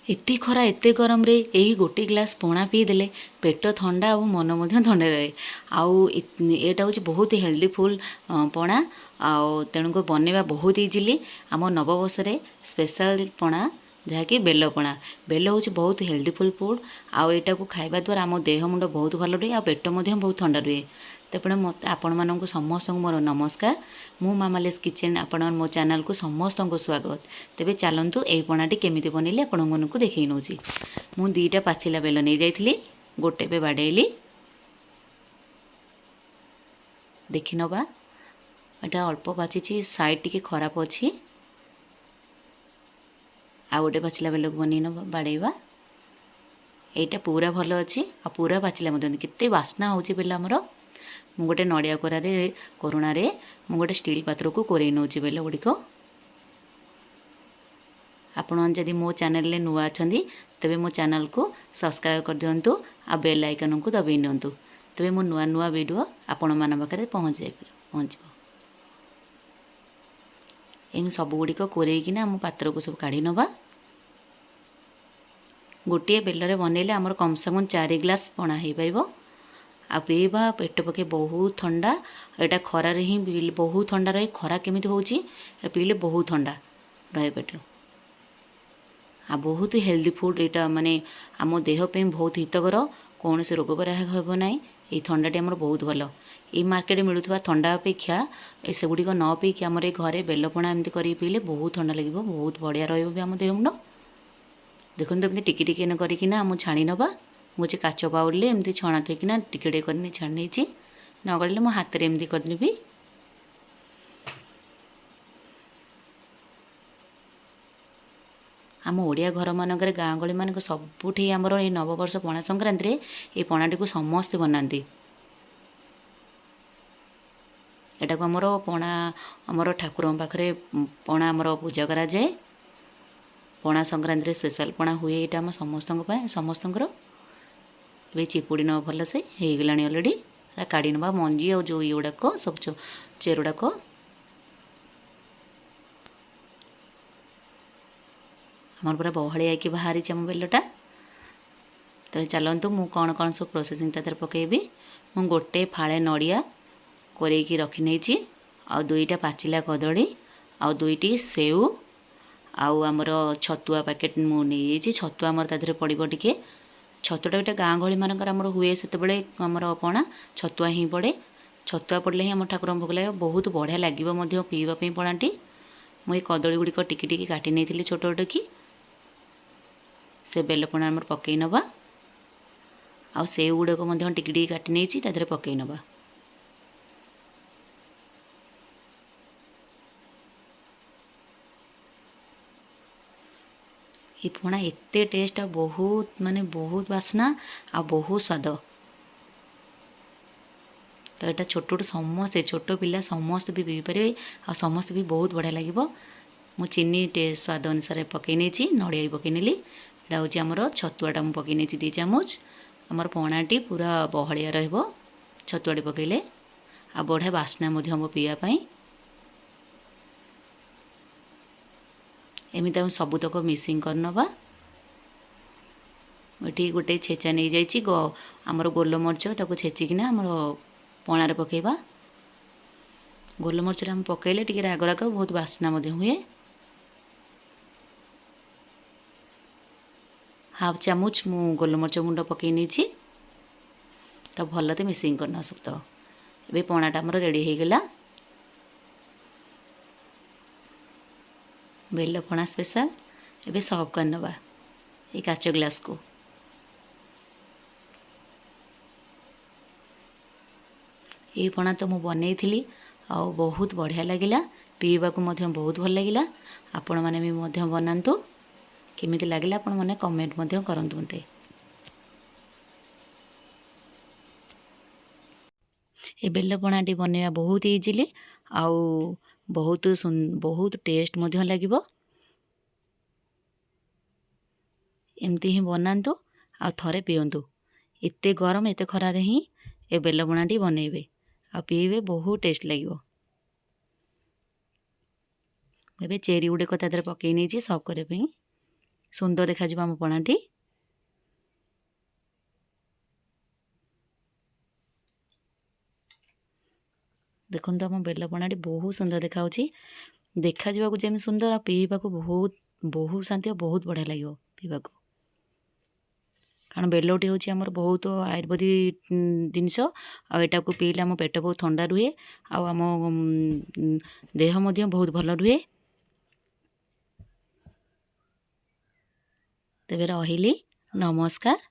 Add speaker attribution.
Speaker 1: ଏତେ ଖରା, ଏତେ ଗରମରେ ଏହି ଗୋଟେ ଗ୍ଲାସ୍ ପଣା ପିଇଦେଲେ ପେଟ ଥଣ୍ଡା ଆଉ ମନ ମଧ୍ୟ ଥଣ୍ଡା ରହେ। ଆଉ ଏଇଟା ହେଉଛି ବହୁତ ହେଲ୍ଦିଫୁଲ୍ ପଣା, ଆଉ ତେଣୁକରି ବନେଇବା ବହୁତ ଇଜିଲି। ଆମ ନବବର୍ଷରେ ସ୍ପେଶାଲ ପଣା, ଯାହାକି ବେଲ ପଣା। ବେଲ ହେଉଛି ବହୁତ ହେଲ୍ଦିଫୁଲ୍ ଫୁଡ଼୍, ଆଉ ଏଇଟାକୁ ଖାଇବା ଦ୍ୱାରା ଆମ ଦେହ ମୁଣ୍ଡ ବହୁତ ଭଲ ରୁହେ ଆଉ ପେଟ ମଧ୍ୟ ବହୁତ ଥଣ୍ଡା ରୁହେ। ତେଣୁ ମୋତେ ଆପଣମାନଙ୍କୁ ସମସ୍ତଙ୍କୁ ମୋର ନମସ୍କାର। ମୁଁ ମାମାଲିସ୍ କିଚେନ୍, ଆପଣ ମୋ ଚ୍ୟାନେଲ୍କୁ ସମସ୍ତଙ୍କୁ ସ୍ୱାଗତ। ତେବେ ଚାଲନ୍ତୁ, ଏହି ପଣାଟି କେମିତି ବନେଇଲେ ଆପଣମାନଙ୍କୁ ଦେଖେଇ ନେଉଛି। ମୁଁ 2ଟା ପାଚିଲା ବେଲ ନେଇଯାଇଥିଲି, ଗୋଟେ ଏବେ ବାଡ଼େଇଲି, ଦେଖିନେବା। ଏଇଟା ଅଳ୍ପ ପାଚିଛି, ସାଇଡ଼୍ ଟିକେ ଖରାପ ଅଛି। ଆଉ ଗୋଟେ ପାଚିଲା ବେଲକୁ ବନେଇ ନେବା, ବାଡ଼େଇବା। ଏଇଟା ପୁରା ଭଲ ଅଛି ଆଉ ପୁରା ପାଚିଲା ମଧ୍ୟ। କେତେ ବାସ୍ନା ହେଉଛି ବେଲ ଆମର। ମୁଁ ଗୋଟେ ନଡ଼ିଆ କୋରାରେ, କୋରଣାରେ ମୁଁ ଗୋଟେ ଷ୍ଟିଲ୍ ପାତ୍ରକୁ କୋରେଇ ନେଉଛି ବେଲ ଗୁଡ଼ିକ। ଆପଣ ଯଦି ମୋ ଚ୍ୟାନେଲରେ ନୂଆ ଅଛନ୍ତି, ତେବେ ମୋ ଚ୍ୟାନେଲକୁ ସବସ୍କ୍ରାଇବ୍ କରିଦିଅନ୍ତୁ ଆଉ ବେଲ୍ ଆଇକନ୍କୁ ଦବାଇ ନିଅନ୍ତୁ। ତେବେ ମୋ ନୂଆ ନୂଆ ଭିଡ଼ିଓ ଆପଣମାନଙ୍କ ପାଖରେ ପହଞ୍ଚି ଯାଇପାରିବ, ପହଞ୍ଚିବ। ଏମିତି ସବୁଗୁଡ଼ିକ କୋରେଇକିନା ଆମ ପାତ୍ରକୁ ସବୁ କାଢ଼ି ନେବା। ଗୋଟିଏ ବେଲରେ ବନେଇଲେ ଆମର କମ୍ ସେ କମ୍ 4 ଗ୍ଲାସ୍ ପଣା ହେଇପାରିବ। ଆଉ ପିଇବା ପେଟ ପକ୍ଷେ ବହୁତ ଥଣ୍ଡା। ଏଇଟା ଖରାରେ ହିଁ ପିଇଲେ ବହୁତ ଥଣ୍ଡା ରହେ। ଖରା କେମିତି ହେଉଛି, ଏଇଟା ପିଇଲେ ବହୁତ ଥଣ୍ଡା ରହେ ପେଟ। ଆଉ ବହୁତ ହେଲ୍ଦି ଫୁଡ଼୍ ଏଇଟା, ମାନେ ଆମ ଦେହ ପାଇଁ ବହୁତ ହିତକର। କୌଣସି ରୋଗ ବୈରାଗ ହେବ ନାହିଁ। ଏଇ ଥଣ୍ଡାଟି ଆମର ବହୁତ ଭଲ। ଏଇ ମାର୍କେଟରେ ମିଳୁଥିବା ଥଣ୍ଡା ଅପେକ୍ଷା ଏ ସେଗୁଡ଼ିକ ନ ପିଇକି ଆମର ଏଇ ଘରେ ବେଲପଣା ଏମିତି କରିକି ପିଇଲେ ବହୁତ ଥଣ୍ଡା ଲାଗିବ, ବହୁତ ବଢ଼ିଆ ରହିବ ବି ଆମ ଦେହ ମୁଣ୍ଡ। ଦେଖନ୍ତୁ, ଏମିତି ଟିକେ ଟିକେ କରିକିନା ଆମ ଛାଣି ନେବା। ମୁଁ ହେଉଛି କାଚ ବାଉଲରେ ଏମିତି ଛଣା ଥୋଇକିନା ଟିକେ ଟିକେ କରିକି ଛାଣି ନେଇଛି। ନ ଗଳିଲେ ମୋ ହାତରେ ଏମିତି କରିନେବି। ଆମ ଓଡ଼ିଆ ଘରମାନଙ୍କରେ, ଗାଁ ଗହଳିମାନଙ୍କ ସବୁଠି ଆମର ଏଇ ନବବର୍ଷ ପଣା ସଂକ୍ରାନ୍ତିରେ ଏଇ ପଣାଟିକୁ ସମସ୍ତେ ବନାନ୍ତି। ଏଟାକୁ ଆମର ପଣା, ଆମର ଠାକୁରଙ୍କ ପାଖରେ ପଣା ଆମର ପୂଜା କରାଯାଏ। ପଣା ସଂକ୍ରାନ୍ତିରେ ସ୍ପେଶାଲ ପଣା ହୁଏ ଏଇଟା ଆମ ସମସ୍ତଙ୍କ ପାଇଁ, ସମସ୍ତଙ୍କର। ଏବେ ଚିପୁଡ଼ି ନେବା ଭଲସେ, ହେଇଗଲାଣି ଅଲରେଡ଼ି। କାଢ଼ି ନେବା ମଞ୍ଜି ଆଉ ଯେଉଁ ଇଏ ଗୁଡ଼ାକ ସବୁ, ଚେର ଗୁଡ଼ାକ। ଆମର ପୁରା ବହଳିଆ ହେଇକି ବାହାରିଛି ଆମ ବେଲଟା। ତ ଚାଲନ୍ତୁ, ମୁଁ କ'ଣ କ'ଣ ସବୁ ପ୍ରୋସେସିଂ ତା ଦେହରେ ପକାଇବି। ମୁଁ ଗୋଟେ ଫାଳେ ନଡ଼ିଆ କୋରେଇକି ରଖିନେଇଛି, ଆଉ 2ଟା ପାଚିଲା କଦଳୀ, ଆଉ 2ଟି ସେଉ, ଆଉ ଆମର ଛତୁଆ ପ୍ୟାକେଟ୍ ମୁଁ ନେଇଯାଇଛି। ଛତୁଆ ଆମର ତା ଦେହରେ ପଡ଼ିବ ଟିକେ। ଛତୁଆଟା ଗୋଟେ ଗାଁ ଗହଳିମାନଙ୍କର ଆମର ହୁଏ, ସେତେବେଳେ ଆମର ପଣା ଛତୁଆ ହିଁ ପଡ଼େ। ଛତୁଆ ପଡ଼ିଲେ ହିଁ ଆମ ଠାକୁରଙ୍କ ଭୋଗ ଲାଗିବ, ବହୁତ ବଢ଼ିଆ ଲାଗିବ ମଧ୍ୟ ପିଇବା ପାଇଁ ପଣାଟି। ମୁଁ ଏଇ କଦଳୀ ଗୁଡ଼ିକ ଟିକେ ଟିକେ କାଟି ନେଇଥିଲି ଛୋଟ ଛୋଟ କି। ସେ ବେଲ ପଣା ଆମର ପକାଇ ନେବା, ଆଉ ସେଉ ଗୁଡ଼ିକ ମଧ୍ୟ ଟିକେ ଟିକେ କାଟି ନେଇଛି, ତା ଦେହରେ ପକାଇ ନେବା। ଏ ପଣା ଏତେ ଟେଷ୍ଟ ଆଉ ବହୁତ, ମାନେ ବହୁତ ବାସ୍ନା ଆଉ ବହୁତ ସ୍ୱାଦ। ତ ଏଇଟା ଛୋଟଠୁ ସମସ୍ତେ, ଛୋଟ ପିଲା ସମସ୍ତେ ବି ପିଇପାରିବେ, ଆଉ ସମସ୍ତେ ବି ବହୁତ ବଢ଼ିଆ ଲାଗିବ। ମୁଁ ଚିନି ସ୍ୱାଦ ଅନୁସାରେ ପକାଇ ନେଇଛି, ନଡ଼ିଆ ବି ପକାଇ ନେଲି। ଏଇଟା ହେଉଛି ଆମର ଛତୁଆଟା, ମୁଁ ପକାଇ ନେଇଛି 2 ଚାମଚ। ଆମର ପଣାଟି ପୁରା ବହଳିଆ ରହିବ ଛତୁଆଟି ପକାଇଲେ, ଆଉ ବଢ଼ିଆ ବାସ୍ନା ମଧ୍ୟ ହେବ ପିଇବା ପାଇଁ। ଏମିତି ଆମେ ସବୁତକ ମିସିଂ କରିନେବା। ଏଠି ଗୋଟେ ଛେଚା ନେଇଯାଇଛି ଆମର ଗୋଲମରିଚ, ତାକୁ ଛେଚିକିନା ଆମର ପଣାରେ ପକାଇବା। ଗୋଲମରିଚଟା ଆମେ ପକାଇଲେ ଟିକେ ରାଗ ରାଗ, ବହୁତ ବାସ୍ନା ମଧ୍ୟ ହୁଏ। ହାଫ୍ ଚାମଚ ମୁଁ ଗୋଲମରିଚ ଗୁଣ୍ଡ ପକାଇ ନେଇଛି। ତ ଭଲରେ ମିସିଂ କରିନେବା ସବୁତକ। ଏବେ ପଣାଟା ଆମର ରେଡ଼ି ହେଇଗଲା, ବେଲ ପଣା ସ୍ପେଶାଲ। ଏବେ ସର୍ଭ କରିନେବା ଏଇ କାଚ ଗ୍ଲାସ୍କୁ। ଏଇ ପଣା ତ ମୁଁ ବନେଇଥିଲି ଆଉ ବହୁତ ବଢ଼ିଆ ଲାଗିଲା, ପିଇବାକୁ ମଧ୍ୟ ବହୁତ ଭଲ ଲାଗିଲା। ଆପଣମାନେ ବି ମଧ୍ୟ ବନାନ୍ତୁ, କେମିତି ଲାଗିଲା ଆପଣମାନେ କମେଣ୍ଟ ମଧ୍ୟ କରନ୍ତୁ ମୋତେ। ଏ ବେଲ ପଣାଟି ବନେଇବା ବହୁତ ଇଜିଲି ଆଉ ବହୁତ ବହୁତ ଟେଷ୍ଟ ମଧ୍ୟ ଲାଗିବ। ଏମିତି ହିଁ ବନାନ୍ତୁ ଆଉ ଥରେ ପିଅନ୍ତୁ। ଏତେ ଗରମ, ଏତେ ଖରାରେ ହିଁ ଏ ବେଲ ପଣାଟି ବନେଇବେ ଆଉ ପିଇବେ, ବହୁତ ଟେଷ୍ଟ ଲାଗିବ। ଏବେ ଚେରି ଗୁଡ଼ିକ ତା ଦେହରେ ପକାଇ ନେଇଛି ସର୍ଭ କରିବା ପାଇଁ। ସୁନ୍ଦର ଦେଖାଯିବ ଆମ ପଣାଟି। ଦେଖନ୍ତୁ, ଆମ ବେଲ ପଣାଟି ବହୁତ ସୁନ୍ଦର ଦେଖାହେଉଛି। ଦେଖାଯିବାକୁ ଯେମିତି ସୁନ୍ଦର, ଆଉ ପିଇବାକୁ ବହୁତ ବହୁତ ଶାନ୍ତି ଆଉ ବହୁତ ବଢ଼ିଆ ଲାଗିବ ପିଇବାକୁ, କାରଣ ବେଲଟି ହେଉଛି ଆମର ବହୁତ ଆୟୁର୍ବେଦିକ ଜିନିଷ। ଆଉ ଏଟାକୁ ପିଇଲେ ଆମ ପେଟ ବହୁତ ଥଣ୍ଡା ରୁହେ ଆଉ ଆମ ଦେହ ମଧ୍ୟ ବହୁତ ଭଲ ରୁହେ। ତେବେ ରହିଲି, ନମସ୍କାର।